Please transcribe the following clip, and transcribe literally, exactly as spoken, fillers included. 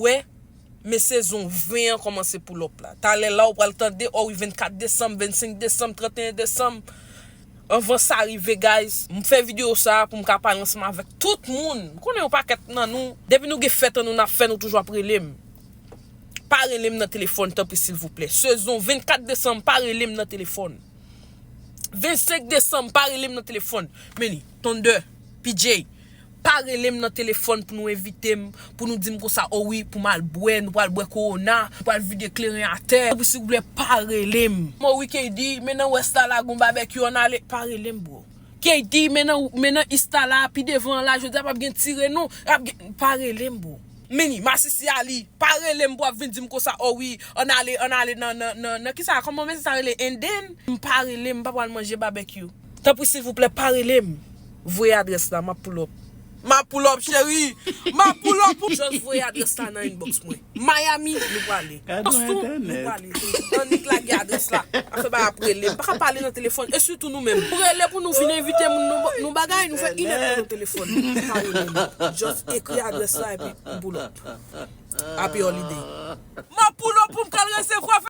Wè, men sezon ven an kòmanse pull up la. Talè la, ou pral tande, oh wi, vennkat desanm, vennsenk desanm, trannteyen desanm. Anvan sa rive, guys, m fè videyo sa a pou m ka pale ansanm avèk tout moun. M konnen yon pakèt nan nou, depi nou gen fèt an nou n ap fè, nou toujou ap rele m. Pa rele m nan telefòn, tanpri, silvouplè. Sezon vennkat desanm, pa rele m nan telefòn. Vennsenk desanm, pa rele m nan telefòn. Men li, Thunder, P J, pa rele m nan telefòn pou nou envite m, pou nou di m konsa, oh wi, pou m al bwè, nou pral bwè kowona, nou pral vide kleren atè. Tanpri, silvouplè, pa rele m. Mwen, wi, K D, men nan West la, la gon babekyou, ann ale, pa rele m, bro. K D, men nan, men nan East la, la, pi devan la, jodi a p ap gen tire, non. Ap gen, pa rele m, bro. Men li, masisi a li, pa rele m pou ap vin di m konsa, oh wi, ann ale, ann ale nan, nan, nan, nan, kisa, kòman mesye sa rele, Enden? M pa rele m, m pa pral manje babekyou. Tanpri, silvouplè, pa rele m. Voye adrès la, m ap pull up. M ap pull up, cheri. M ap pull up. Just voye adrès la nan inbox mwen. Miami, nou prale. Boston, nou prale. Annik lage adrès la. Afè ba ap rele. M pa ka pale nan telefòn. E sitou nou menm. Ou rele pou nou vin envite moun nou, nou bagay, nou fè inèdtan nan telefòn. Pa rele nou. Just ekri adrès la epi pull up. Happy holiday. M ap pull up pou m ka al resevwa